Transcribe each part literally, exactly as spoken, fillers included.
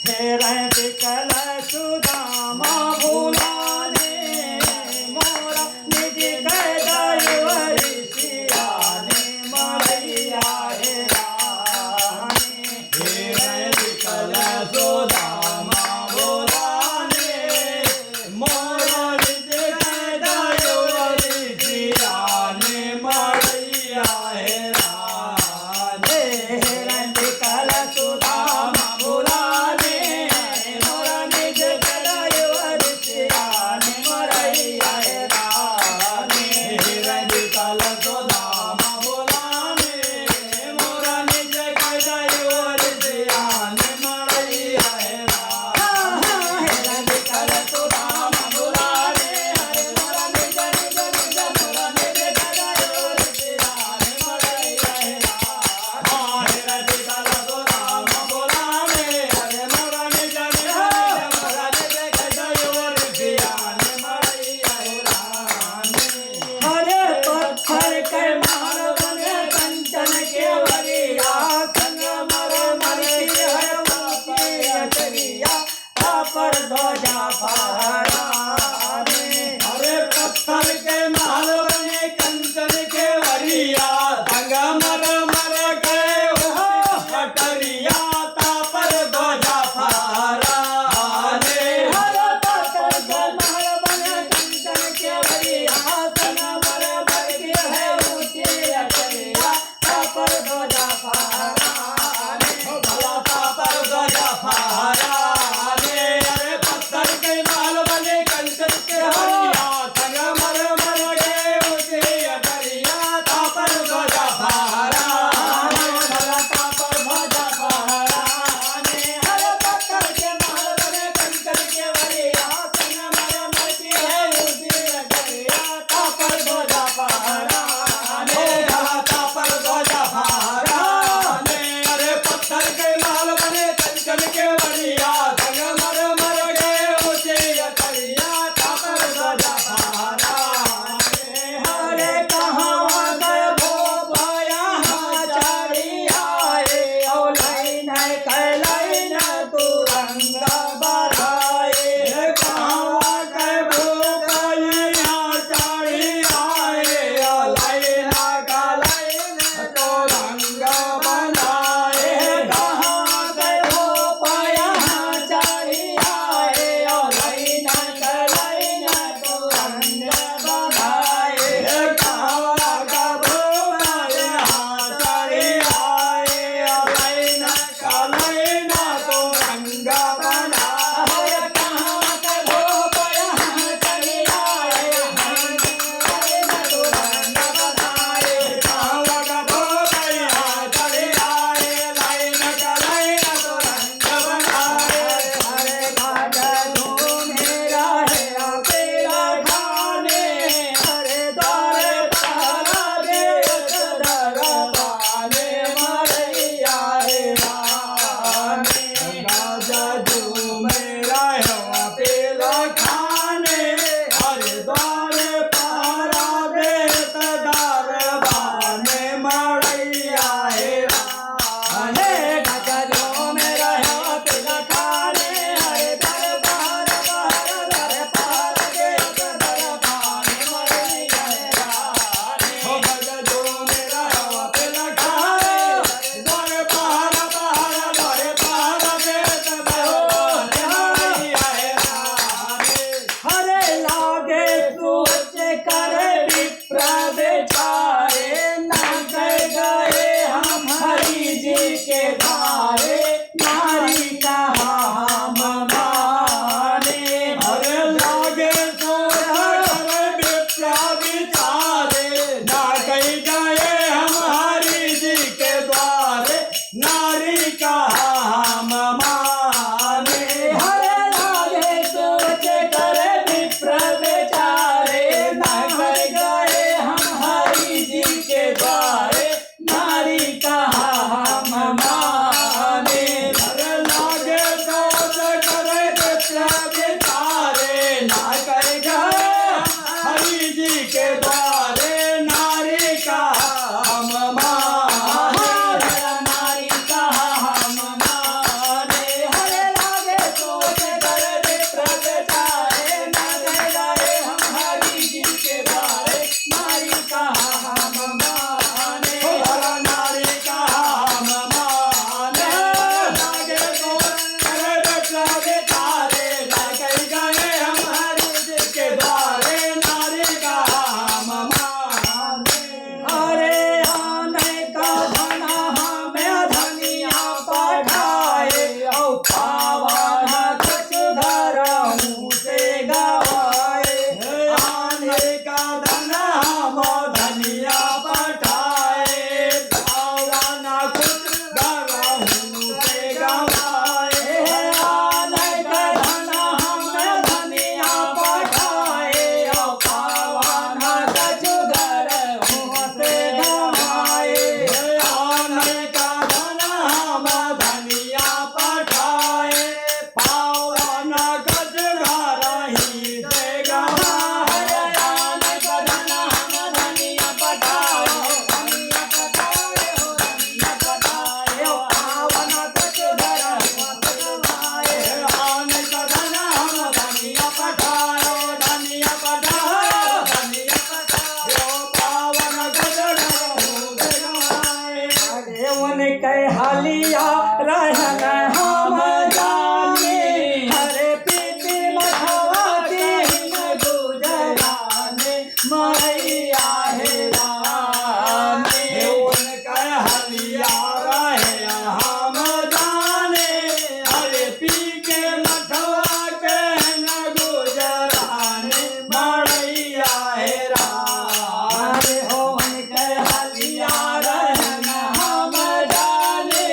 हेरन बिकल सुदामा भुलाने, मोरा निज कै दइव रे सियाने मड़इया हे रानी। हेरन बिकल सुदामा भुलाने, मोरा निज कै दइव रे सियाने मड़इया हे रानी। हेरन बिकल सुदामा भुलाने, मोरा निज कै दइव रे सियाने मड़इया हे रानी। हेरन बिकल सुदामा भुलाने, मोरा निज कै दइव रे सियाने मड़इया हे रानी। अरे पत्थर के महल बने कंचन केवरिया, संगमरमर की है ऊंची अटरिया, तापर ध्वजा फहरावे। अरे पत्थर के महल बने कंचन केवरिया, संगमरमर के ऊंची अटरिया, तापर ध्वजा फहरावे। अरे पत्थर के महल बने कंचन केवरिया, संगमरमर की है ऊंची अटरिया, तापर ध्वजा फहरावे। भला तापर ध्वजा फहरावे। अरे पत्थर के महल बने कंचन केवरिया, संगमरमर के ऊंची अटरिया, तापर ध्वजा फहरावे। भला तापर ध्वजा फहरावे। अरे पत्थर के महल बने कंचन केवरिया, संगमरमर की है ऊंची अटरिया, तापर ध्वजा फहरावे। अरे पत्थर के महल बने कंचन केवरिया, संगमरमर के ऊंची अटरिया, तापर ध्वजा फहरावे। अरे कहाँ गए भोपा यहाँ चढ़ी आए, औ लाइन कैलाइन तू रंग बढ़ाए। कहाँ गए भोपा यहाँ चढ़ी आए, औ लाइन कैलाइन तू रंग बनाए। कहाँ गए भोपा यहाँ चढ़ी आए, औ लाइन कैलाइन तू रंग बनाए। कहाँ गए भोपा यहाँ चढ़ी आए, औ लाइन अरे लागे सोच करे विप्र बेचारे, ना कह गए हम हरि जी के द्वारे, नारी कहा हम माने। अरे लागे सोच करे विप्र बेचारे, ना कह गए हम हरि जी के द्वारे, नारी कहा हम माने। हरे लागे सोच करे विप्र बेचारे, ना कह गए हम हरि जी के द्वारे, नारी कहा हम माने। हरे लागे सोच करे विप्र बेचारे, ना कह गए हम हरि जी के द्वारे, नारी कहा हम माने। नारी कहा हम धनिया पठाए, पावन गज घर ही से गवा। हरे आन बदन हम धनिया पठाए, धनिया पठाए हो, धनिया पठाए हो, पावन गज घर हम से गवाए। आन बदन हम धनिया पठाए, धनिया पठाए, धनिया पठाए हो, पावन गज घर हम से गवाए। अरे उनके हलिया रहन हम जाने, अरे पीपी मठवा के न गुजराने, मड़ैया हे रानी। उनके हलिया रहे हम जाने, अरे पी के मठवा के न गुजराने, मड़ैया हे रानी। अरे हो उनके हलिया रहन हम जाने,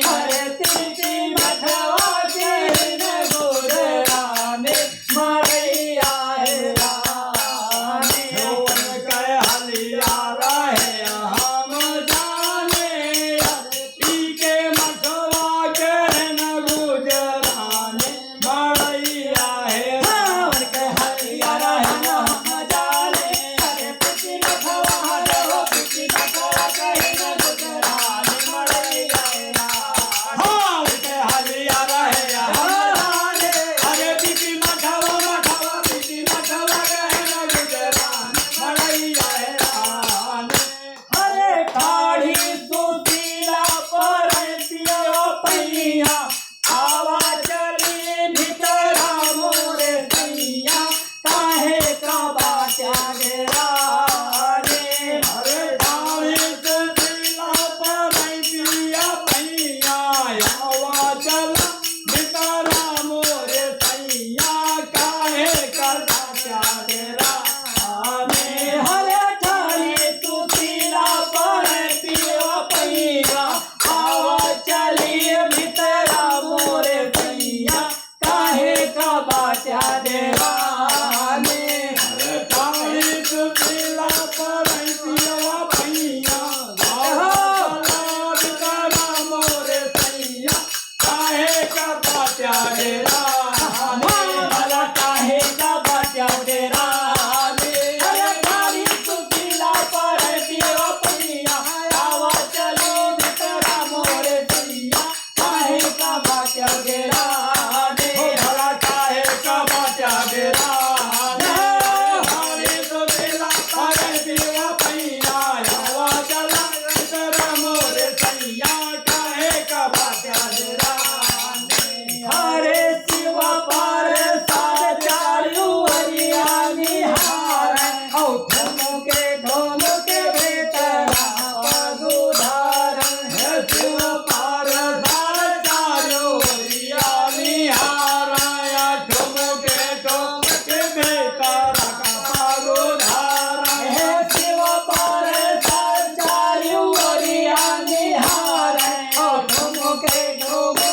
अरे पीपी मठवा के न गुजराने, मड़ैया हे रानी। उनके हलिया रहे हम जाने, पी के मठवा के न गुजराने, मड़ैया हे रानी। उनके हलिया रहे हम जाने, अरे पीपी मठवा के हो, पीपी मठवा के न गुजराने, मड़ैया हे रानी। हाँ, उनके हलिया रहे हम जाने, अरे पीपी मठवा, मठवा, पीपी मठवा के न गुजराने, मड़ैया हे रानी। अरे ठाढ़ी सुशीला परतिया पैया, आवा चली भीतरा मोरे सैया, काहे का बाटा डेरा रे। अरे ठाढ़ी सुशीला परतिया पैया, आवा चला भीतरा मोरे सैया, काहे का बाटा डेरा रे। हरे ठाढ़ी सुशीला परतिया पैया, आवा चली भीतरा मोरे सैया, काहे का बाटा डेरा रे। अरे ठाढ़ी सुशीला परतिया पैया, आवा चला भीतरा मोरे सैया, काहे का बाटा डेरा रे। भला काहे का बाटा डेरा रे। अरे ठाढ़ी सुशीला परतिया पैया, आवा चली भीतरा मोरे सैया, काहे का बाटा डेरा रे। भला काहे का बाटा डेरा रे। ठाढ़ी सुशीला परतिया पैया, आवा चला भीतरा मोरे सैया, काहे का बाटा डेरा रे। हरे शिव पार्षद चारू ओरिया निहार, औ ठुमके ठुमके भीतरा पग उधार। हे शिव पार्षद चारू ओरिया निहार, ठुमके ठुमके भीतरा पग उधार। हे शिव पार्षद चारू ओरिया निहार, औ ठुमके ठुमके